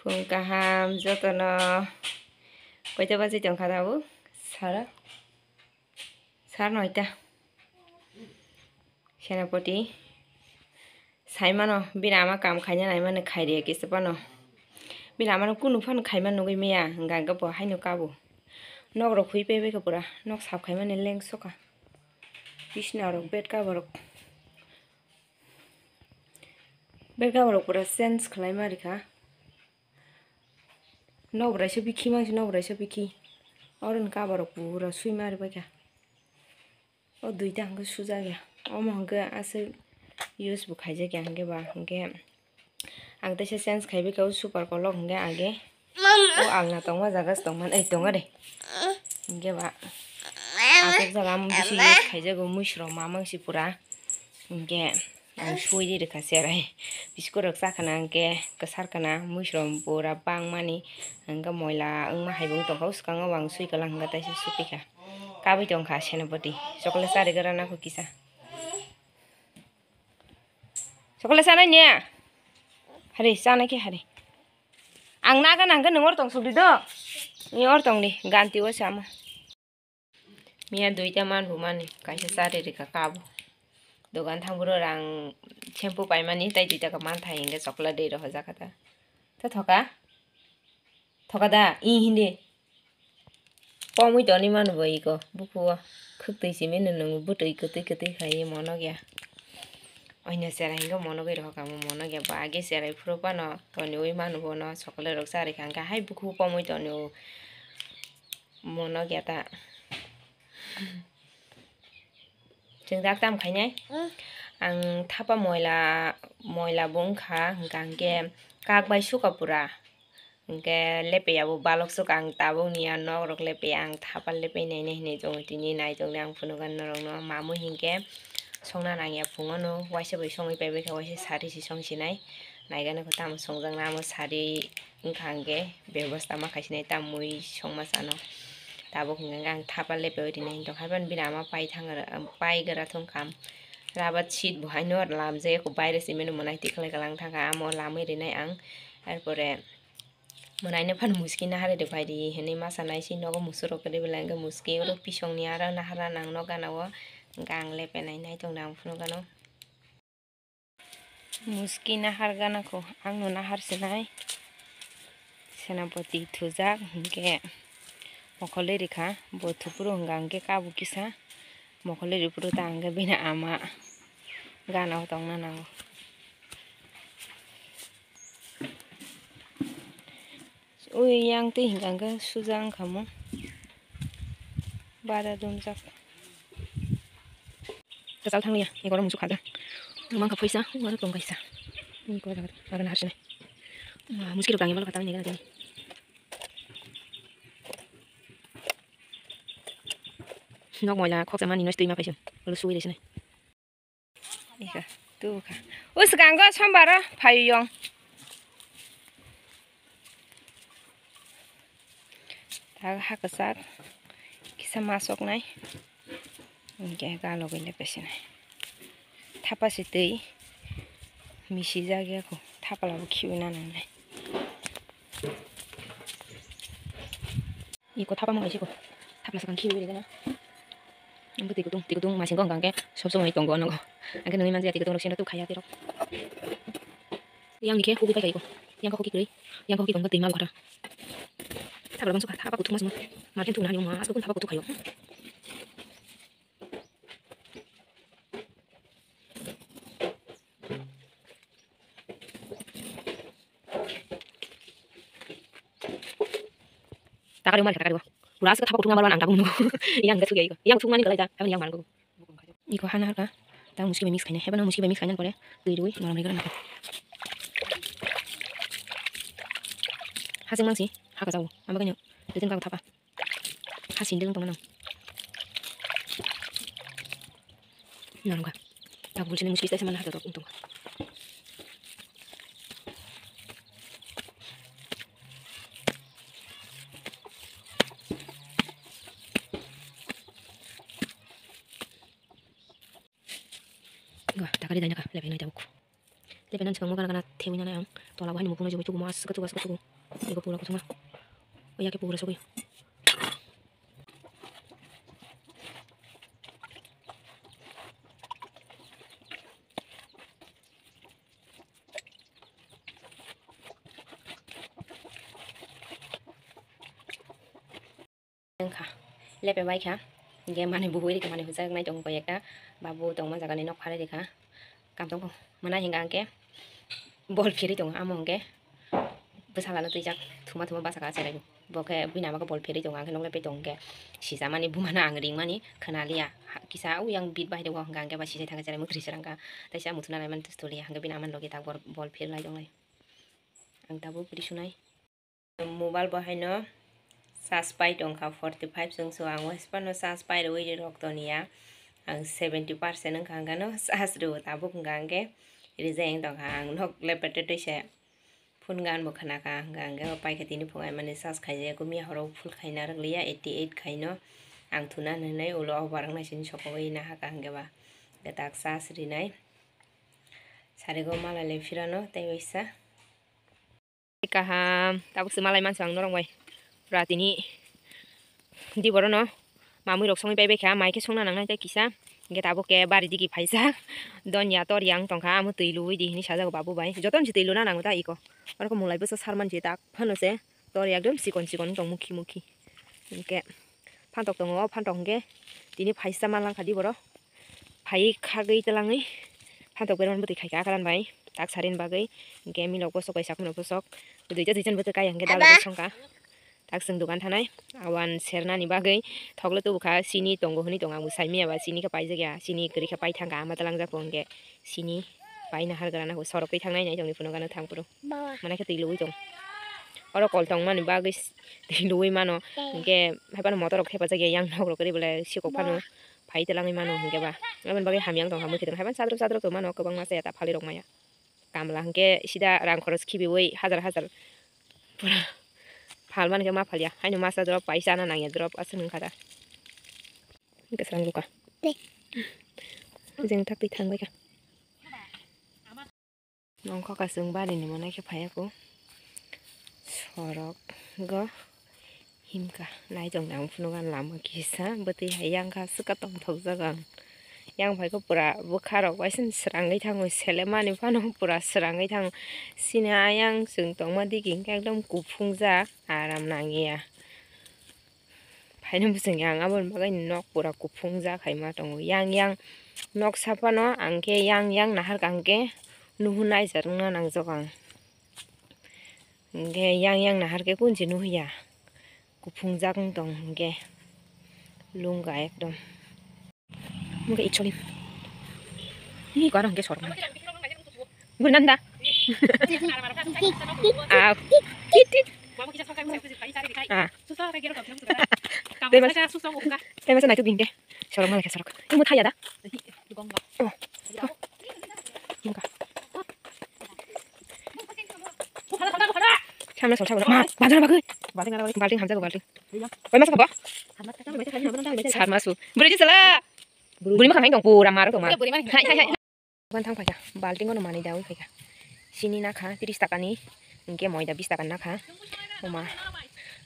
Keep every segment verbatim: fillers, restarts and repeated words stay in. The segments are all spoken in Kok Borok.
Phung kaham jotono. Koita baji tongkha tabuk? Sara. Sara noita. Senapati. Saimano, bini ama kam khaina naimani khairiya kisa phano. Bini amano kunu phano khaima nugwi maya, hwnkha hwnkhe bo haino kabo. Nok rok khui paibai kha pura, nok sap khaimani lengsoka. Bisna rok, bed cover rok. Bed cover rok pura change khlaima rikha. Nok bwraisa bikhi mangsi, nok bwraisa bikhi. Oro ni cover rok pura swima ribaikha. O duita hwnkhe sujak ya. Omo hwnkhe aswk use bo khaijak ya hwnkhe ba hwnkhe ang teisa change khaibaikha o super kolok hwnkhe age. O alna tongma jaga se tongmani, ei tongo de. Hwnkhe ba aswk jaga bisi use khaijago muisrok mamang si pura. Hwnkhe ang suidi rikha cherai. Biscuit rok chakhana hwnkhe kwsar khana muisrok pura bangmani hwnkhe moila wngma hai bo wng tongkha. O swkango bo ang sui kwlak hwnkhe teisa sukikha. Kabui tongkha Senapati. Chocolate charigra nangkho kisa. Chocolate chanai niya? Hari, chanai khe hari. Ang naga nangkhe nwng or tong sukdi do. Ni or tongdi, ganti o sama. Miya duita man bumani, kaisa chari rikha kabo. Dogan thang buro rang shampoo paimani, tai duita ka man thai hingke chocolate dei rohorjak kha ta. Ta thoka? Thoka da, i hindi. Pomwi toni manu bo iko, buku o. Khwktwi simi nwnwi bwtwi kwtwi kwtwi khai mono gya. Oino cherai hingke mono gwi rohor kamo mono gya. Ba age cherai phuru phano toniwi manu bono chocolate rok chari kha hingke hai buku pomwi toni o. Mono gya ta. Chwng dak tam khainai. Ang thapa moila, moila bo wngkha, hwnkha hwnkhe kak bai suka pura. Hwnkhe lepeya bo balok suka ang tabuk niya nok rok lepeya ang thapa lepe nainai hinwi tongo tini nai tongdi ang phunukha norokno mamui hinkhe songna nangya phungo no waisa bai songwi paibaikha waisa sari si songsinai naigano khe tamo songjakna amo sari. Wngkha hwnkhe bebosta ma khaisinai ta mui songma chano. Tabuk hwnkhe ang thapa lepewi rinai hinwi tongkha, haibani bini ama pai thang, pai gra thung kha. Rabat seat bo haino lamjak eko baire simi no mwnai tikhlai kalang thangkha, amo lamwi rinai ang. Arpore mwnaino phano muski nahar ri phai di hinwi ma sanai, si nogo musurok kwrwi belai hwnkhe muski oro pisongni aro nahar nang nok gana o hwnkhe ang lepenai nai tongda ang phunukgano. Muski nahar gana kho, ang no nahar sinai. Senapati thujak, hwnkhe mokholwi rikha, bo thupuru hwnkha hwnkhe kabu kisa, mokholwi ripuru ta hwnkhe bini ama gana o tongna nango. Ui yang twi hwnkha hwnkhe suja wngkha mo. Bada dumjak. Kwchal thangya, ni goro musu khada. Mang kha phaisa, ung aro tong kaisa. Ni goro jaga, aro na harsine. Muskil rok tangya balo khatang ni gana tini. Nok moila khoksa mani nosto ima phaisung. Bolo sui resine. Ika, tu ka. Us ganggo sombaro phayung. Tag ha kwchak kisa masok nai. Hingke galogwi le pesinai. Thapa si twi misi jagya ko thapa labo khiwi nananai. Iko thapa mo aisi ko. Thapla sakang khiwi rega na. Ang twi kutung, twi kutung masing ko hingke sob sob tongo nogo. Angke nungwi manja twi kutung rok sino tu khaya twi rok. Yang ni khe hubi pai kai ko. Yang ko huki kwrwi. Yang ko huki tong twi ma bwkhara. Thapla bang sukha thapa kuthuk ma simo. Marken thuk na ni ma asko kun thapa kuthuk khayo. Takari umar takari. Pura aswk thapa kuthuk number one ang tabuk nugo. Yang da thuk ya iko. Yang thuk mani kalai da. Yang yang mango. Iko hana harka. Tang muski bai mix khaina. Heba no muski bai mix khaina pore. Twi rwi norom rwi gana. Hasing mangsi. Haka jau. Amba kanyo. Twi tin ka thapa. Ha sindil tongmano. Narwkha. Tak bulsini muskis taisa mana hato tok tongkha. Gua takari daina ka lepe noi tabuk. Tei phainani swkang bo gana gana thebwi nanai ang. Tola bo haino mukhungno jogwi tubumo aswk tubu aswk tubu. Ego pura kuchukma. Oya khe pura sogwi. Wngkha, lepe bai kha, hingke manui buhui rikha, manui hujak nai tongo koi ekta, babu tongma jaga ni nok phalai rikha, kam tongkho, mwnai hingka hingke bol phirwi tongo, amo hingke bwsala no twijak thuma thuma bwsaka achai lai bo khe bini ama khe bol phirwi tongo, ang khe nok lepe tongkhe sijamani buma no ang ringmani khwnaliya, kisa uyang bit bai tongo hingka hingke ba sijai thangkhe cherai mwkhri srangkha, teisa muthuna naimani toliya hingke bini ama ni logi tak bol phirlai tonglai, ang tabuk ri sunai. Mobile bo haino charge pai tongkha, forty five chwngso ang waisa phano charge pai rwui rok toniya, ang seventy percent wngkha hwnkhe no charge rwo tabuk hwnkha hwnkhe rijai wng tongkha, ang nok lepe twi se phone gan bo khwnakha hwnkha hwnkhe o paikha tini phungai mani charge khaijak miya horo full khaina rwkliya eighty eight khaino ang thuna hinwi ulo over wngnaisini sokogwi nahakha hwnkhe ba kwtak charge rinai sarigo malai le phirano tei waisa. Kaham, tabuk se malai mansa ang norok bai. Pura tini di borono mamui rok songwi pai bai kha, mai khe songna nangnai tei kisa. Hingke tabuk ke bari digi phaijak. Donya tor yang tongkha, amo twi luwi di hinwi sajak babu bai. Jotono se twi luna nango ta iko. Oro khe mulai bwsa sarman se tak phano se tor ekdom chikon chikon wng tong mukhi mukhi. Hingke phantok tongo, o phantok hingke tini phaisa manlangkha di borok. Phai khagwi twlangwi phantok berman bwtwi khaikha akran bai tak sarin bagwi. Hingke milok bosok bai sakhumno bosok duita duitan bwtwi kaya hingke dalogwi songkha. Tak chwng dogan thanai awan sernani bagwi thokle tubukha, chini tongo hwnwi tongo, ang bo saimanya ba chini khe paijak ya, chini kwrwi khe paithangkha ama twlangjak bo hingke chini. Paina har gra na sorok twi thangnai nai tongni phunukgano thang phuru. Mane khe twi luwi tong. Oro kol tongmani bagwi twi luwi mano. Hingke hai phano motor rok thepajak ya yang nok rok kwrwi belai sikok phano phai twlangwi mano hingke ba. Aboni bagwi hamya wng tong hamwi khe hai phano chatrok chatrok tongmano kwbangma chaya ta phalwi rok maya. Kamla hingke sida rang khoros khibiwi hajar hajar pura phalmani khe ma phalya. Haino masa drop pai chana nangya drop aswk wngkha da. Hingke swrang luka. Jeng tak twi thangbai kha. Nongkha kaisa chwng bari ni mwnai khe phaiya kho. Sorok go himkha. Naitok nang phunukha lama kisa bwtwi hai yang kha swka tongthokjak ang. Yang phai khe pura bwkha rok bai sini swrangwi thango, selemani phano pura swrangwi thango. Chini ayang chwng tongma digi hwnkhe ekdom kuphungjak, aram nangya. Phaino bwswng yang aboni bagwi nok pura kuphungjak hai ma tongo. Yang yang noksa phano ang khe yang yang naharkha hwnkhe nuhur naichar wngna nangjak ang. Hwnkhe yang yang naharkhe kunchi nuhya kuphungjak wng tong hwnkhe lungka ekdom. Mungke icholi. Hi karo hingke sorok. Guri nanda. Ah, tit tit. Ah. Tema tema sa naitu bingke. Sorok mana ke sorok. Imu thaya da. Oh. Mungka. Samla sol sabla. Ma, balting na bagwi. Balting hamsa balting. Koi masa kabo? Sar masu. Beri je sala. Buri ma khang dong pura maro tong ma. Hai hai hai. Bukan thang phaikha. Balting ono manwi dawi phaikha. Sini nakha tris taka ni. Hingke moida bis taka nakha. Oma.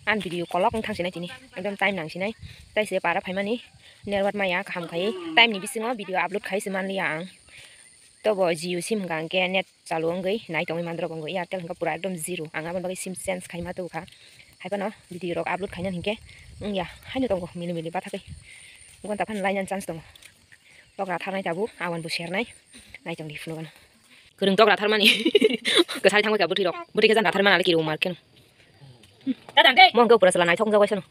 An video kolok wng thang sinai tini. Ekdom time nang sinai. Tai se para phaimani. Nerwat maya kaham khai. Time ni bisingo video upload khai se manliya ang. Tobo Jio sim hingka hingke net chalu wngwi nai tongwi mandrok wngwi Airtel hingke pura ekdom zero. Ang aboni bagwi sim change khaima tubukha. Hai phano video rok upload khaina hingke wngya haino tongo mili mili bathagwi. Gonta phano lainani chance tongo. Tok ratharnai tabuk, awan bo sernai. Nai tongdi phunukgano. Kwrwng tok ratharmani. Kwsari thangbai kha bwtwi rok. Bwtwi khe jan ratharmani ale kiri umar khe. Mo hwnkhe upra chwla naithok wngjago waisano.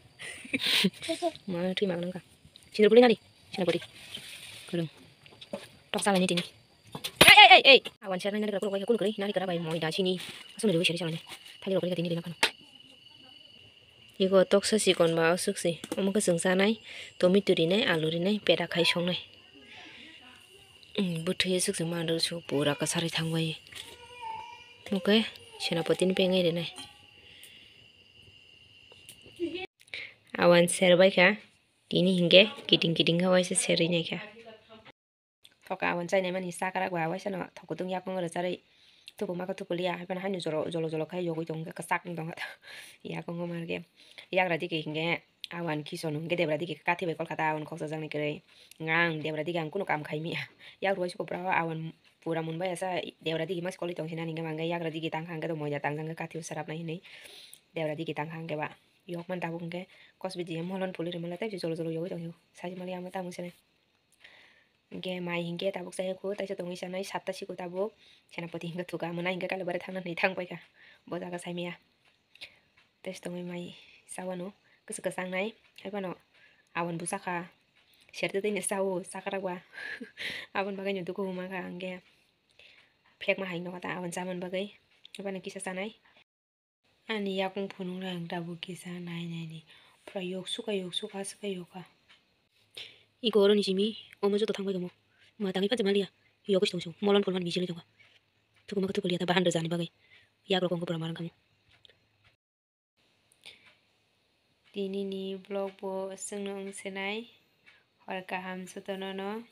Ma thwi ma nangkha. Sindur puli nadi. Sindur puli. Kwrwng. Tok salai ni tini. Ei ei ei ei. Awan sernai nadi kra kra bai kun kwrwi nadi kra bai moi da sini. Aswk ni rwi sari salai ni. Thali rok kwrwi tini rina phano. Ego toksa chikon ba aswk se. Omo khe chwng chanai, tomato rinai, alu rinai, pera khai songnai. Bwthwi aswk se mandrok su pura kwcharwi thangbai. Omo khe senapati ni pengai rinai. Awan serbai kha, tini hinkhe kiting kiting khe waisa serwi naikha. Thoka awan chainaimani chakrak ba waisano thok kutung yakung rwcharwi Tubu maka tubu liya, hai phano haino jolo jolo jolo khai yogwi tongo, kwchak wng tongkha. Yakungo marke yagra digi hinge awan kison hinge debra digi kathi bai kolkata awan khoksa jaknai kwrwi. Ngang debra digi ang kunu kam khai miya. Yak rwai suko bwrao awan pura munbai asa debra digi mas kolwi tong sinani hinge mangke yagra digi tangkha hinge do moida tangjak hinge kathi o sarapnai hinwi debra digi tangkha hinge ba. Yok man tabuk hinge kosbidi molon puli rimala tei jolo jolo yogwi tongyo. Saji mali ama tamo sene. Hingke mai hingke tabuk chaya kho, taisa tongwi sanai, satta siko tabuk. Senapati hingke thuka, mwnai hingke kailabari thangna hinwi thang paikha. Bo jaga saimaya. Taisa tongwi mai sawano, kwchwk kwchang nai. Haiphano awan bwsakha. Serte twi sao, sakrak ba. Aboni bagwi no dukhu huma kha hingke. Phekma hai nokha ta awan chamani bagwi. Haiphano kisa sanai. Ani yakung phunuknai ang tabuk kisa nai naini. Pura yoksukha, yoksukha, aswkha yokha. Iko oroni simi omo joto thangbai tongmo. Ma tangwi phansa maliya. Yogwi tongso. Molon kolman bijili tongkha. Thukuma khe thukuli ta bahan rwjani bagwi. Yakrok wngkha pura marang khamu. Tinini vlog bo chwngno wngsenai. Hor kaham jotonono.